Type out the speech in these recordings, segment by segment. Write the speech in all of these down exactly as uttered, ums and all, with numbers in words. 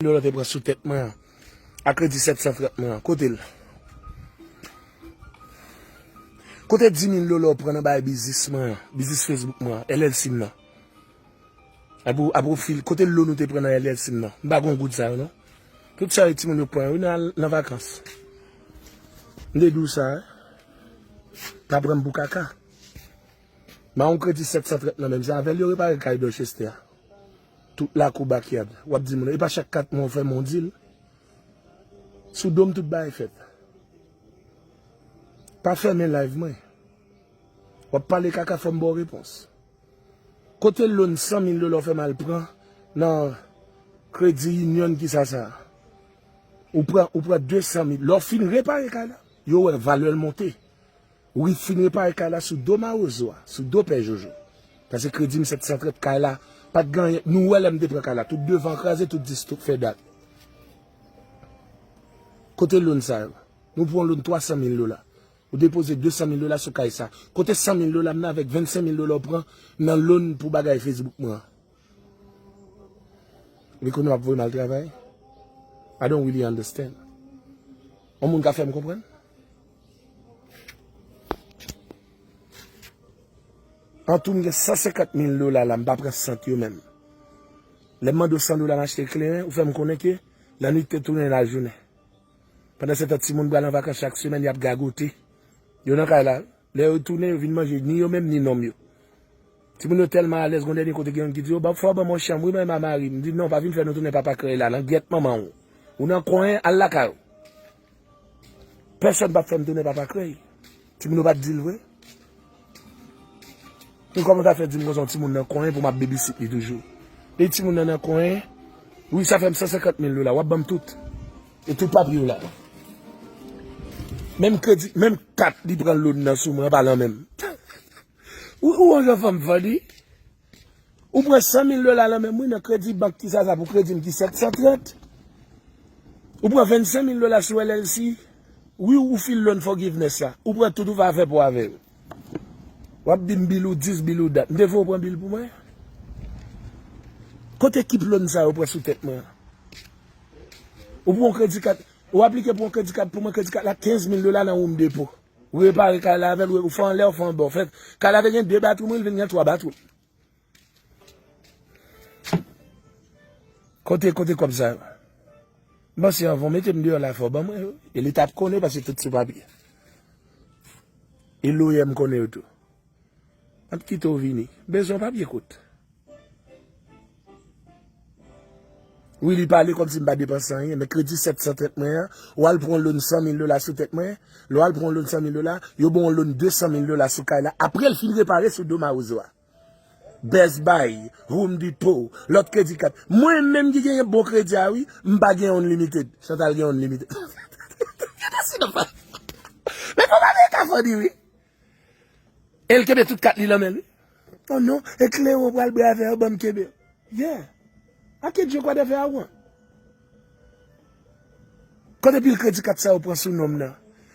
dola w te pran sou tèt mwen an, a kredi sèt san trant mwen an, kote l? Kote di mil dola w pran nan bay biznis mwen an, biznis Facebook mwen an, L L C m nan? Apre, apre w fil, kote loan ou te pran nan L L C m nan? M pa gon goud sa yo, non. Tout sa yo timoun yo pran, wi, nan, nan vakans. M te di w sa, wi. Pa pran m pou kaka. M a yon kredi sèt san trant nan men m, se avè l yo repare kay Dorchester a. Tout lakou backyard. W ap di moun, e pa chak kat mwa w fè m yon deal. Sou do m tout bagay fèt. Pa fèmen live mwen. W ap pale kaka, fò m ba w repons. Kote loan san mil dola w fè m al pran nan Credit Union, kisa sa? Ou pran, ou pran de san mil. Lè w fin repare kay la, yo wè valè l monte. Ou fin repare kay la sou do mawozo a, sou do pè Jojo. Paske kredi m sèt san trant, kay la pa t gen anyen. Nou wè lè m te pran kay la, tout devan kraze, tout dis tou fè dat. Kote loan sa yo? Nou pran loan twa san mil dola. Ou depoze de san mil dola sou kay sa. Kote san mil dola m nan avèk vennsenk mil dola w pran nan loan pou bagay Facebook mwen an? Epi kounye a w ap voye m al travay? I don't really understand. Yon moun ka fè m konprann? Antou, m gen san senkant mil dola la, m pa pran sant yo menm. Lè m mande w san dola, m achte kleren, ou fè m konnen ke lannwit te tounen lajounen. Pandan se tan, timoun pral an vakans chak semèn, y ap gagote. Yo nan kay la, lè yo tounen, yo vin manje, ni yo menm, ni nonm yo. Timoun yo tèlman alèz, gon dènye kote gen youn ki di, "O, ba, fò w ban m yon chanm, wi, mwen, ma mari." M di, "Non, pa vin fè nou tounen papa krèy la, nan gyèt manman w. Ou nan konyen, al lakay ou." Pèsonn p ap fè m tounen papa krèy. Timoun yo pa t di l vre. Ou kòman ta fè di m konsa yon timoun nan konyen pou m ap babysit li toujou? E timoun nan nan konyen, wi, sa fè m san senkant mil dola, w ap ban m tout. E tout papye w la. Menm kredi, menm kat li pran loan nan sou mwen, an palan menm. Ou, ou wè jan fanm fò li? Ou pran san mil dola nan men m, wi, nan kredi bank, kisa sa pou kredi m ki sèt san trant? Ou pran vennsenk mil dola sou L L C, wi, ou fil loan forgiveness la. Ou pran tout, ou va fè pou avè yo. W ap di m bil ou dis, bil ou dat. M te fè w pran bil pou mwen? Kote ekip loan sa yo pran sou tèt mwen an? Ou pran yon kredi kat, ou aplike pou yon kredi kat pou mwen, kredi kat la kenz mil dola nan Home Depot. Ou repare kay la avè l, ou fè anlè, ou fè anba, ou fè, kay la te gen de batwoum, wi, li vin gen twa batwoum. Kote, kote kòb sa yo? M panse anvan w mete m deyò la, fò w ban mwen yo. E li t ap konnen paske tout sou papye. E lawyer m konnen yo tou. M ap kite w vini. Bezwen w papye kout. Wi, li pale kòmsi m pa depanse anyen, men kredi sèt san trant mwen an, w al pran yon loan san mil dola sou tèt mwen, lè w al pran yon loan san mil dola, yo ba w yon loan de san mil dola sou kay la, apre l fin repare sou do mawozo a. Best Buy, Home Depot, lòt kredi kat. Mwen menm ki genyen bon kredi a, wi, m pa gen unlimited. Chantal gen unlimited. Gade si nan pa. Men fò pa veye ka fò di, wi. E l kenbe tout kat li nan men l, wi. Oh non, e kleren w pral brave yo, ban m kenbe. Yeah. I can drink whatever I want. Kote pil kredi kat sa yo pran sou non m nan?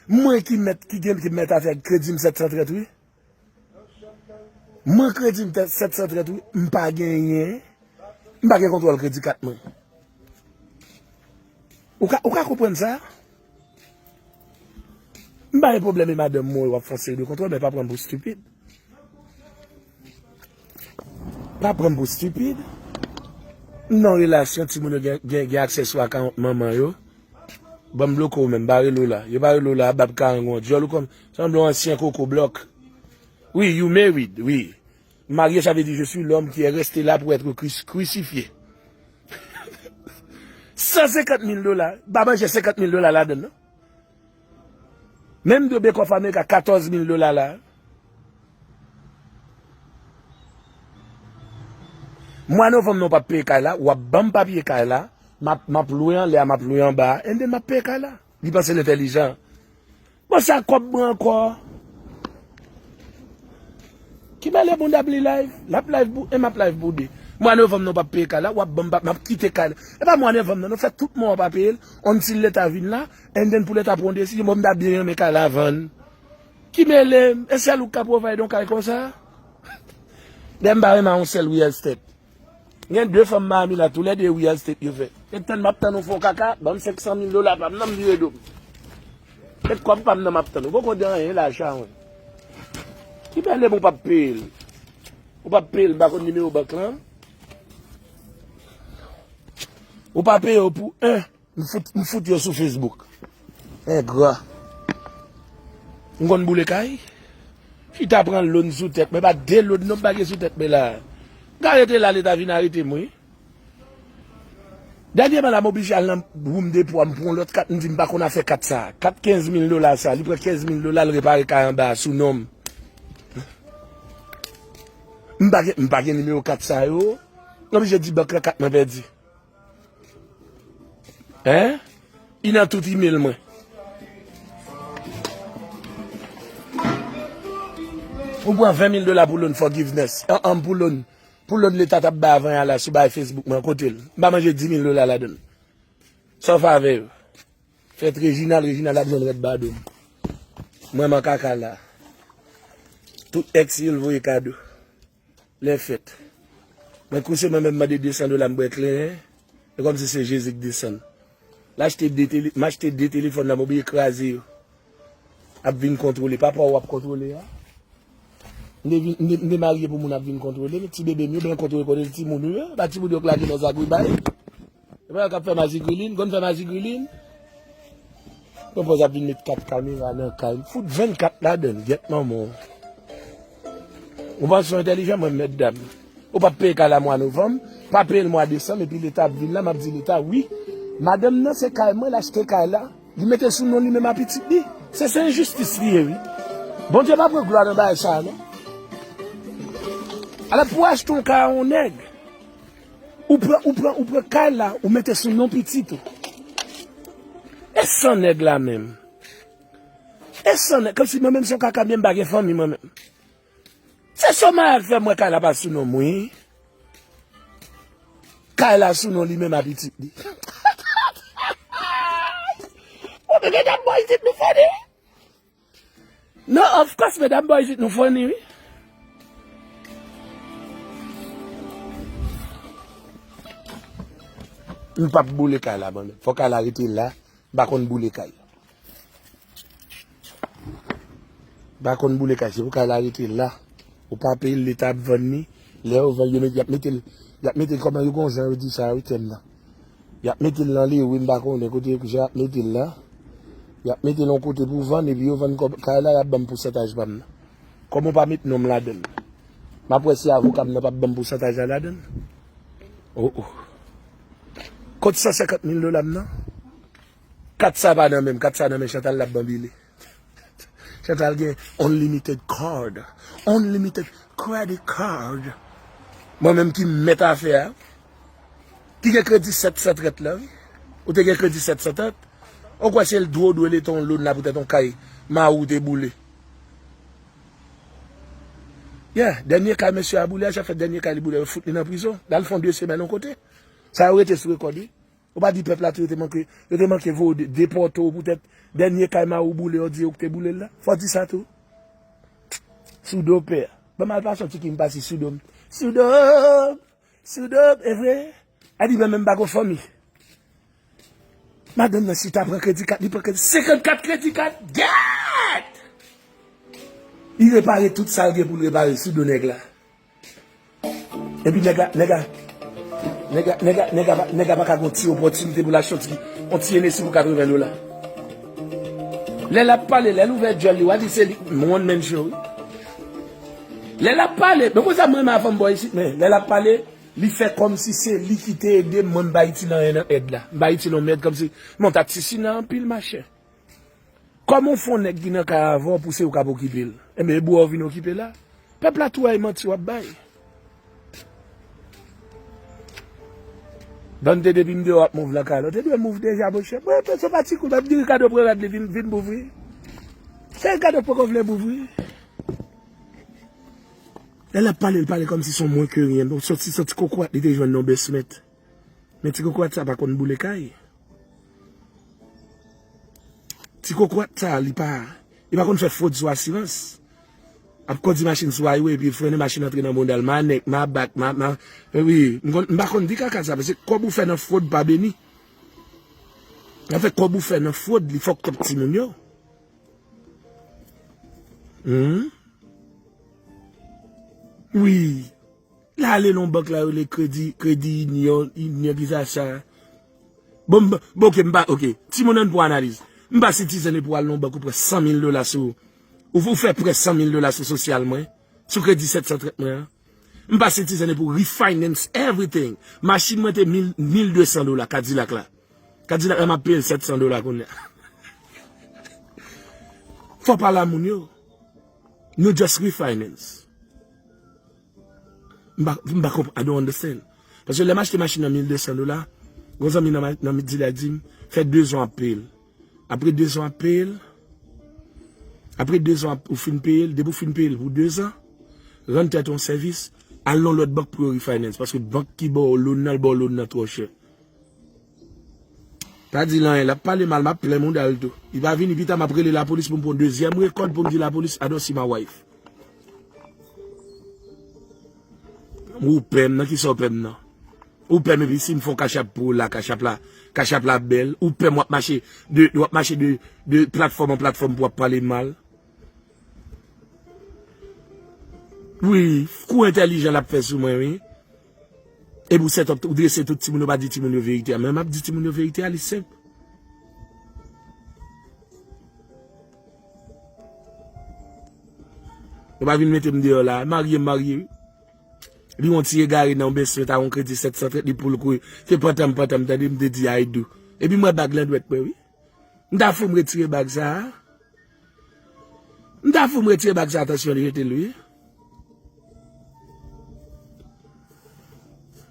Mwen ki mèt, ki gen, ki mèt afè kredi m sèt san trant, wi. Mwen kredi m sèt san trant, wi. M pa genyen. M pa gen kontwòl kredi kat mwen. Ou ka, ou ka konprann sa? M pa gen pwoblèm e madanm mwen, w ap fè yon seri de kontwòl, men pa pran m pou stipid. Pa pran m pou stipid. M nan relasyon, timoun yo gen, gen, gen aksè sou akawont manman yo. Ban m bloke w menm, pa rele w la. Yo pa rele w la, bab karang ou an djòl ou kòm, sanble yon ansyen koko blòk. Wi, you married, wi. Marye, sa vle di, je suis l'homme qui est resté là pour être cruci-, crucifié. San senkant mil dola, pa manje senkant mil dola ladann, non. Menm dwe Bank of America katòz mil dola la. Mwa novanm nan w p ap peye kay la, w ap ban m papye kay la, m ap, m ap lwe anlè a, m ap lwe anba a, and then m ap peye kay la. Li panse l entèlijan. Bon, sa kòb mwen ankò. Kimberley, moun ap li live, l ap live pou, e m ap live pou de. Mwa novanm nan w p ap peye kay la, w ap ban m pa, m ap kite kay la. E pa mwa novanm nan, non, fè tout mwa w pa peye l, until leta vin la, and then pou leta pran yon desizyon, bon, m ta byen renmen kay la vann. Kimberley, e sèl ou k ka provide yon kay konsa? Dayè m pa renmen yon sèl real estate. Gen de fanm Miami la, toulède real estate yo fè. Mwen tann, m ap tann ou fè yon kaka, ban m senk san mil dola pa m nan, m vire do m. Met kòb pa m nan, m ap tann ou. Poko di anyen la, Sharon. Ki bèl ou p ap peye l? Ou p ap peye l, m pa konn nimewo bank lan. Ou pa peye yo pou en. M fout, m fout yo sou Facebook. Engra. M konn boule kay. Chita pran loan sou tèt mwen, pa de loan non m pa gen sou tèt mwen la. M ka rete la, leta vin arete m, wi. Dènyèman la, m oblije al nan Home Depot, m pran yon lòt kat, m di m pa konn afè kat sa. Kat kenz mil dola sa, li pran kenz mil dola, l repare kay anba a sou non m. M pa gen, m pa gen nimewo kat sa yo. M oblije di bank la kat mwen pèdi. Hein? Li nan tout email mwen. Ou pran ven mil dola pou loan forgiveness. An, an, pou loan. Pou loan leta t ap bay avan a la sou bay Facebook mwen, kote l? M pa manje dis mil dola ladan l. Sa w fè avè yo? Fèt Reginald, Reginald ap jwenn rèd badon. Mwen man kaka la. Tout ex yo l voye kado. Lè fèt. Mwen kouse mwen menm mande de san dola m bwè kleren. E kòmsi se Jezi k desann. L achte de tele-, m achte de telefòn nan, m obliye kraze yo. Ap vin kontwole. Papa w ap kontwole a. M te vin, m te, m te marye pou moun ap vin kontwole m. Ti bebe m yo, byen kontwole, kontwole timoun yo. Pa timoun yo k lage nan zak wi bay. E pa yo k ap fè mazigrilin, konn fè mazigrilin. Konpoz ap vin met kat kamera nan kay. Fout vennkat ladan l, gyèt manman w. Ou panse w entèlijan, mwen, mèt dam. Ou p ap peye kay la mwa novanm, pa peye l mwa desanm, epi leta ap vin la, m ap di leta, wi, madanm nan se kay mwen, l achte kay la, li mete sou non li menm a pitit li. Se, se enjistis li ye, wi. Bondye pa pran glwa nan bagay sa a, non. Alò, pou w achte yon kay a yon nèg, ou pran, ou pran, ou pran kay la, ou mete sou non pitit ou. E san nèg la menm? E san nèg, kòmsi mwen menm se yon kaka, byen m pa gen fanmi mwen menm. Se Somaya k fè m wè kay la pa sou non m, wi. Kay la sou non li menm a pitit li. Bon, men medam bò isit nou funny, wi. Non, of course, medam bò isit nou funny, wi. M p ap boule kay la, ban m. Fò kay la rete la. M pa konn boule kay. M pa konn boule kay, se pou kay la rete la. Ou pa peye l, leta ap vann li. Lè yo vann, yo met, y ap mete l, y ap mete l kòman yo gon jan yo di sa wi tèm nan. Y ap mete l nan lewi, m pa konnen kote jan y ap mete l la. Y ap mete l yon kote pou vann, epi yo vann kòb kay la, y ap ban m pousantaj pa m nan. Kòman w pa met non m ladan l? M ap wè si avoka m nan p ap ban m pousantaj la ladan l. Oh, oh. Kot san senkant mil dola m nan? Kat sa pa nan men m, kat sa nan men Chantal, l ap banbile. Chantal gen unlimited card, unlimited credit card. Mwen menm ki mèt afè a, ki gen kredi sèt san trant la, wi. Ou te gen kredi sèt san trant? Ou kwè se l dwe, w dwe lete yon loan la poutèt yon kay mari w te boule? Yeah, dènye kay mesye a boule a, sa fè dènye kay li boule, yo fout li nan prizon. L al fè yon de semèn yon kote. Sa yo rete sou rekòd, wi. Ou pa di pèp la tou yo te manke, yo te manke voye w de-, depòte w poutèt dènye kay mari w boule, yo di yo ki te boule l la. Fò w di sa tou. Sou do pè. Ban m al pase yon ti king pase sou do m. Sou do m, sou do m, e vre? A di mwen menm m pa gon fanmi. Madanm nan chita pran kredi kat, li pran kredi, senkannkat kredi kat, gèt! Li repare tout sa l gen pou l repare sou do nèg la. Epi nèg la, nèg la, nèg la, nèg la, nèg la, nèg la pa ka gon ti opòtinite pou l achte yon ti, yon ti Hennessy pou katreven dola. Lè l ap pale, lè l ouvè djòl li, w a di se li, one man show, wi. Lè l ap pale, men konsa mwen renmen avè m bò isit, men lè l ap pale, li fè kòmsi se li ki te ede m, mwen m pa itil anyen nan èd la. M pa itil yon mèd, kòmsi, men w ta ti si nan anpil, machè. Kòman w fè yon nèg ki nan kay avè w pou se ou k ap okipe l? Enben, e bò w vin okipe la. Pèp la tou ay manti w ap bay. Dante, depi m deyò ap mouv nan kay la, w te dwe mouv deja, monchè. Mwen, se pa ti kou, m ap di Ricardo pou rad li vin, vin bouvri. Se Ricardo k poko vle bouvri. Lè l ap pale, l pale kòmsi se yon mwen ke ryen. Bon, soti, soti kokorat li te jwenn nan basement. Men ti kokorat sa pa konn boule kay. Ti kokorat sa, li pa, li pa konn fè fwod sou asirans. Ap kondi machin sou highway, epi frennen machin antre nan bounda l. Ma nèk, ma bak, ma, ma, e wi, m konn, m pa konn di kaka sa, paske kòb ou fè nan fwod pa beni. Afè kòb ou fè nan fwod, li fòk twòp timoun yo. Hmm? Wi. L ale nan bank la, yo rele kredi, kredi inyon, inyon ki sa sa. Bon, m- bon, ok, m pa, ok. Timoun, ann pou analiz. M pa sitizen e pou al nan bank ou pran san mil dola sou. Ou, ou fè prè san mil dola sou sosyal mwen, sou kredi sèt san trant mwen an. M pa sitizen e pou refinance everything. Machin mwen te mil, mil de san dola, Kadilak la. Kadilak la, m ap peye l sèt san dola kounye a. Fò pale a moun yo. Nou just refinance. M pa, m pa konprann, I don't understand. Paske lè m achte machin nan mil de san dola, gon zanmi nan, ma- nan dila di m, fè de zan ap peye l. Apre de zan ap peye l, apre de zan ap- ou fin peye l, depi ou fin peye l pou de zan, rann tèt ou yon sèvis, al nan lòt bank pou yo refinance, paske bank ki ba w loan nan, l ba w loan nan twò chè. Pa di l anyen, l ap pale mal, m ap plen mouda l tou. Li pa vini pita, m ap rele lapolis pou m pran dezyèm rekòd pou m di lapolis, I don't see my wife. Ou pè m nan, kisa w pè m nan? Ou pè m epi si m fè yon kachap pou ou la, kachap la, kachap la bèl. Ou pè m w ap mache de, w ap mache de, de platfòm an platfòm pou w ap pale mal. Wi, kou entèlijan l ap fè sou mwen, wi. Epi w set up, ou drese tout timoun yo, pa di timoun yo verite a. Men m ap di timoun yo verite a, li senp. Yo pa vin mete m deyò la. Marye, m marye, wi. Li yon ti egare nan yon beswen, ta yon kredi sèt san trant, li pou l kwe. Se pantanm, pantanm, tande, m te di, "I do." Epi m wè bag nan dwèt mwen, wi. M ta fou m retire bag sa a. M ta fou m retire bag sa a, atansyon, li jete l, wi.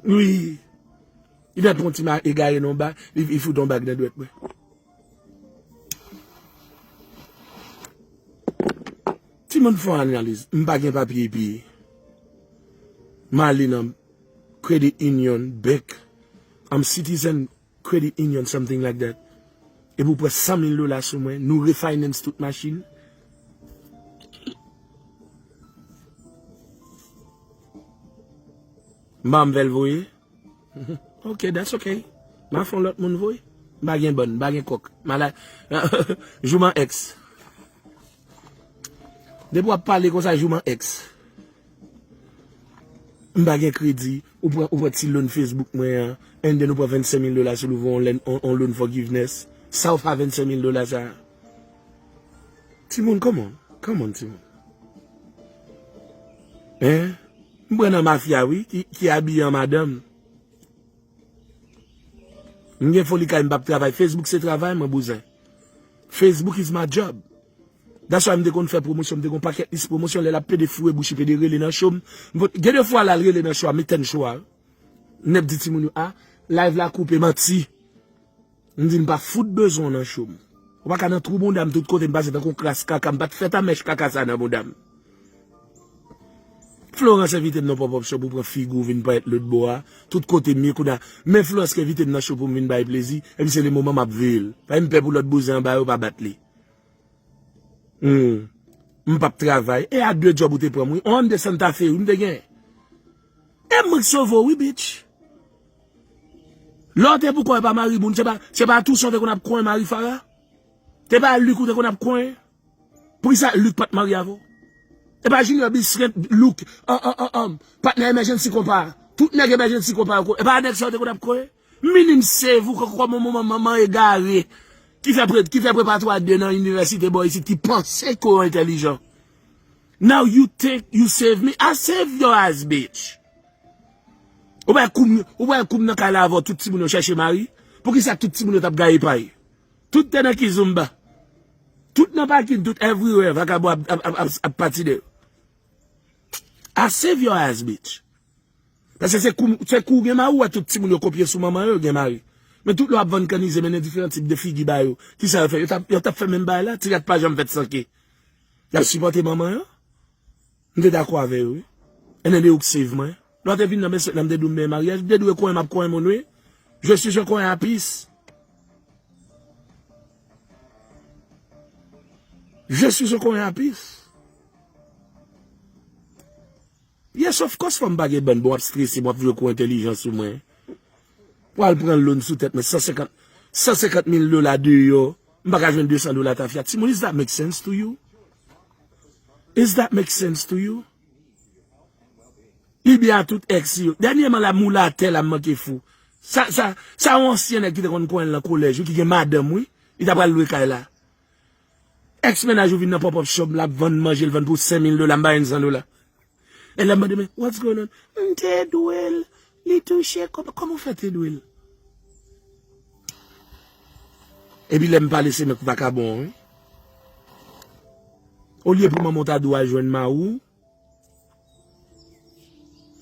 Wi. Li fè pran ti ma egare nan ba, li, li fout yon bag nan dwèt mwen. Timoun fè yon analiz, m pa gen papye epi m ale nan credit union, bank, I'm citizen credit union, something like that. Epi w pran san mil dola sou mwen, nou refinance tout machin. M pa anvèl voye. Ok, that's ok. M a fè yon lòt moun voye. M pa gen bòn, m pa gen kòk. M ala jouman ex. Depi w ap pale konsa, jouman ex. M pa gen kredi. Ou pran, ou pran ti loan Facebook mwen an. And then ou pran vennsenk mil dola sou l, ou voye yon, yon, yon loan forgiveness. Sa w fè a vennsenk mil dola sa a? Timoun, come on. Come on, timoun. Hein? M pran nan mafya, wi, ki, ki abiye an madanm. M gen foli kay, m p ap travay. Facebook se travay mwen, bouzen. Facebook is my job. That's why m te konn fè pwomosyon, m te gon pakèt lis pwomosyon, lè l ap pede foure bouch li, pede rele nan cho m. M pot- gen de fwa l al rele nan cho a, m etèn cho a. Nèg di timoun yo, a, live la koupe, manti. M di m pa fout bezwen w nan cho m. Ou pa ka nan twou bounda m tout kote m pase tankou kras kaka, m pa t fèt a mèch kaka sa nan bounda m. Florence envite m nan pop-up show pou pran figi w vin parèt lòt bò a. Tout kote m ye kounye a. Men Florence ki envite m nan show pou m vin bay plezi, epi se le moman m ap veye l. Paske m pè pou lòt bouzen anba yo pa bat li. Hmm. M p ap travay. E a de djòb ou te pran m, wi. On Honda Santa Fe, wi, m te gen. E mwen k sove w, wi, bitch. Lè w te pou kò e pa mari moun, se pa, se pa Toussaint w te konn ap kwen mari Farah? Se pa Luc ou te konn ap kwen? Poukisa Luc pa t marye avè w? E pa Junior Bisrent, Luc, an, an, an, an, patnè Emergency Konpa. Tout nèg Emergency Konpa yo ko-, e pa nèg sa yo te konn ap kwen? Minim save ou kòman manman, manman egare ki fè pre-, ki fè prepatwa de nan inivèsite bò isit, ki panse ke yo entèlijan. Now you think you save me? I save your ass, bitch. Ou wè koum, ou wè koum nan kay la avè w, tout timoun yo chèche mari? Poukisa tout timoun yo t ap gaye pay? Tout te nan kizomba. Tout nan pakin, tout everywhere, vakabon ap, ap, ap, ap, ap pati de yo. I save your ass, bitch. Paske se kou, se kou gen mari, ou wè tout timoun yo kopye sou manman yo, gen mari. Men tout lè w ap vann kannize, mennen diferan tip de figi ba yo. Kisa yo fè? Yo t ap, yo t ap fè menm bagay la, ti rat pa janm fèt san ke. Y ap sipòte manman yo. M te dakò avè yo, wi. And then they would save mwen. Lè w te vin nan mesye nan m te di w m benyen maryaj, m te di w e konyen m ap konyen moun, wi. Je suis un konyen à pis. Je suis un konyen à pis. Yes, of course, fò m pa gen bann bon, w ap strese m, w ap jwe kou entèlijan sou mwen. W al pran loan sou tèt mwen, san senkant, san senkant mil dola deyò, m pa ka jwenn de san dola tafya. Timoun, is that make sense to you? Is that make sense to you? Li byen a tout ex yo. Dènyèman la, moulatè la, m manke fou. Sa, sa, sa yon ansyen nèg ki te konn konyen l nan kolèj, wi, ki gen madanm, wi. Li ta pral lwe kay la. Ex mennaj ou vin nan pop-up shop, l ap vann manje, l vann pou senk mil dola, m ba l san dola. E lè m mande, "Men, what's going on?" "M te dwe l, li touche kòb." Kòman w fè te dwe l? Epi lè m pale, se menm vakabon an, wi. Olye pou manman w ta di w al jwenn mari w,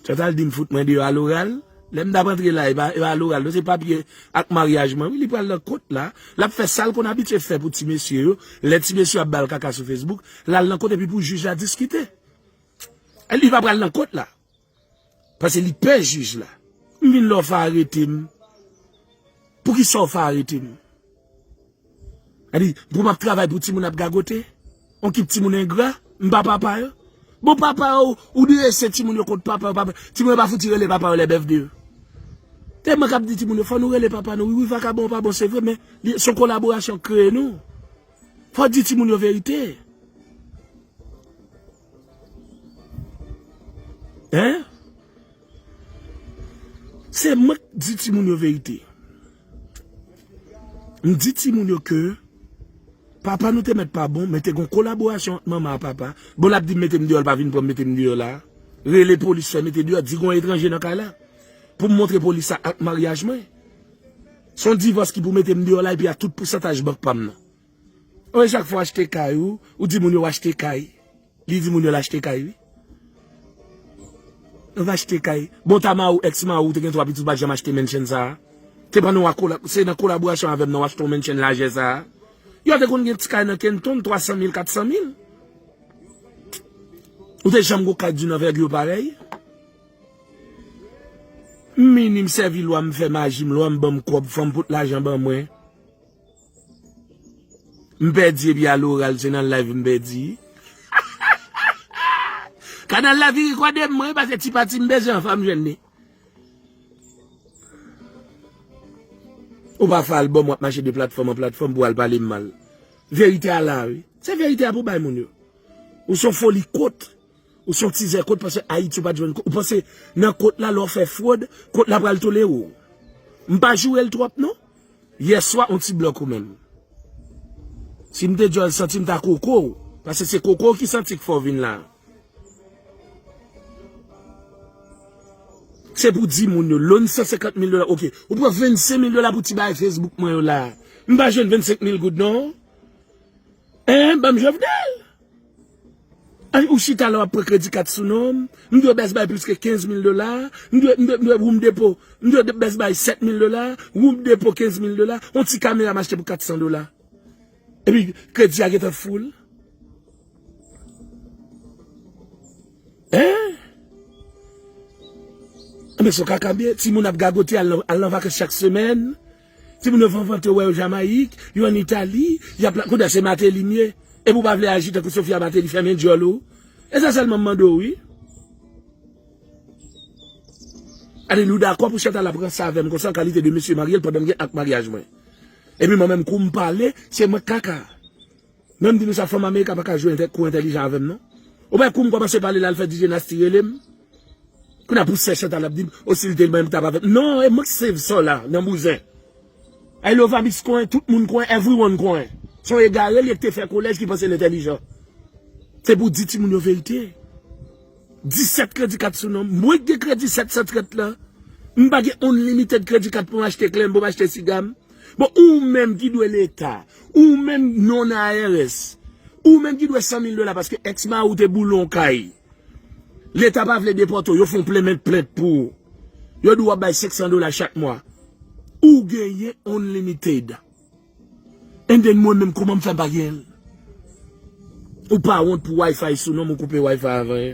sa ta al di m fout mwen deyò aloral. Lè m t ap antre la, e pa, e pa aloral, non, se papye ak maryaj mwen, wi, li pral nan kot la. L ap fè sa l konn abitye fè pou ti mesye yo. Lè ti mesye ap ba l kaka sou Facebook, l al nan kot epi pou jij la diskite. Li pa pral nan kot la. Paske li pè jij la. M vin la w fè arete m. Poukisa w fè arete m? Sa di, pou m ap travay pou timoun ap gagote? On kip timoun engra? M pa papa yo? Bon, papa yo, ou drese timoun yo kont papa yo, papa, timoun yo pa fouti rele papa yo lè bèf de yo. Tèlman k ap di timoun yo, fò nou rele papa nou. Wi, wi, vakabon pa bon, se vre, men li, se yon kolaborasyon k kreye nou. Fò di timoun yo verite. Hein? Se mwen k di timoun yo verite. M di timoun yo ke papa nou te mèt pa bon, men te gon kolaborasyon ant manman a papa. Bon, l ap di m mete m deyò, l pa vin pran m mete m deyò la. Rele polis, fè mete deyò, di gon etranje nan kay la. Pou m montre polis sa ak maryaj mwen. Se yon divòs ki pou mete m deyò la, epi a tout pousantaj bank pa m nan. Ou wè chak fwa w achte kay ou, ou di moun yo w achte kay. Li di moun yo l achte kay, wi. Yo va achte kay. Bon, ta mari w, ex mari w, te gen twa pitit, ou pa t janm achte mansion sa a. Se pandan w a kola-, se nan kolaborasyon avè m nan w achte yon mansion lajè sa a. Yo te konn gen ti kay nan Kenton, twa san mil, kat san mil. Ou te janm gon kay d'une envergure parèy? M mini, m sèvi lwa, m fè maji m, lwa m ban m kòb, fanm pot lajan ban mwen. M pèdi epi aloral, se nan live m pèdi. Kanal la vin rekòde m, mwen, paske ti pati m bezwen an, fò m jwenn li. Ou pa fè albòm, w ap mache de platfòm an platfòm pou w al pale m mal. Verite a la, wi. Se verite a pou bay moun yo. Ou se yon foli kot. Ou se yon tizè kot, paske Ayiti ou pa t jwenn kot. Ou panse nan kot la, lè w fè fwod, kot la pral tolere w? M pa joure l twòp, non. Yèswa, on ti blòk ou menm. Si m te djòl, santi m ta koko w. Paske se koko w ki santi k fè w vin la. Se pou di moun yo, loan san senkant mil dola, oke. Ou pran vennsenk mil dola pou ti bagay Facebook mwen yo la. M pa jwenn vennsenk mil goud, non. Hein, ban m Jovenel. Ay, ou chita la w ap pran kredi kat sou non m. M dwe Best Buy plis ke kenz mil dola. M dwe, m dwe, m dwe Home Depot. M dwe Best Buy sèt mil dola. Home Depot kenz mil dola. On ti kamera m achte pou kat san dola. Epi kredi a gentan full. Hein? Anben, se yon kaka m ye. Timoun ap gagote, al nan, al nan vakans chak semèn. Timoun yo vanvante, wè yo Jamayik, yo ann Itali, y ap la, kounye a se Martelly m ye. Epi w pa vle aji tankou Sofia Martelly, fèmen djòl ou. E sa sèlman m mande w, wi. Ade, nou dakò pou Chantal ap ranse avè m konsa an kalite de mesye marye l pandan m gen ak maryaj mwen. Epi mwen menm, kou m pale, se mwen k kaka. Men m di nou sa, fanm Amerik pa ka jwe entè-, kou entèlijan avè m, non. Ou pa kou m kòmanse pale la, l fè D J Nasty rele m. Kounye a pou sè Chantal ap di m, o, si l te menm t ap avè m. Non, e mwen k save sa w la, nan bouzen. I love Amis konyen, tout moun konyen, everyone konyen. Se yon egare l ye k te fè kolèj ki panse l entèlijan. Se pou di timoun yo verite. Disèt kredi kat sou non m. Mwen k gen kredi sèt san trant lan. M pa gen unlimited kredi kat pou m achte kle m, pou m achte siga m. Bon, ou menm ki dwe Leta, ou menm non nan I R S, ou menm ki dwe san mil dola paske ex mari w te boule w kay. Leta pa vle depòte w, yo fè w plent, plent pou ou. Yo di w ap bay senk san dola chak mwa. Ou genyen unlimited. And then mwen menm, kòman m fè m pa genyen l? Ou pa wont pou Wi-Fi sou non m, ou koupe Wi-Fi avan yè.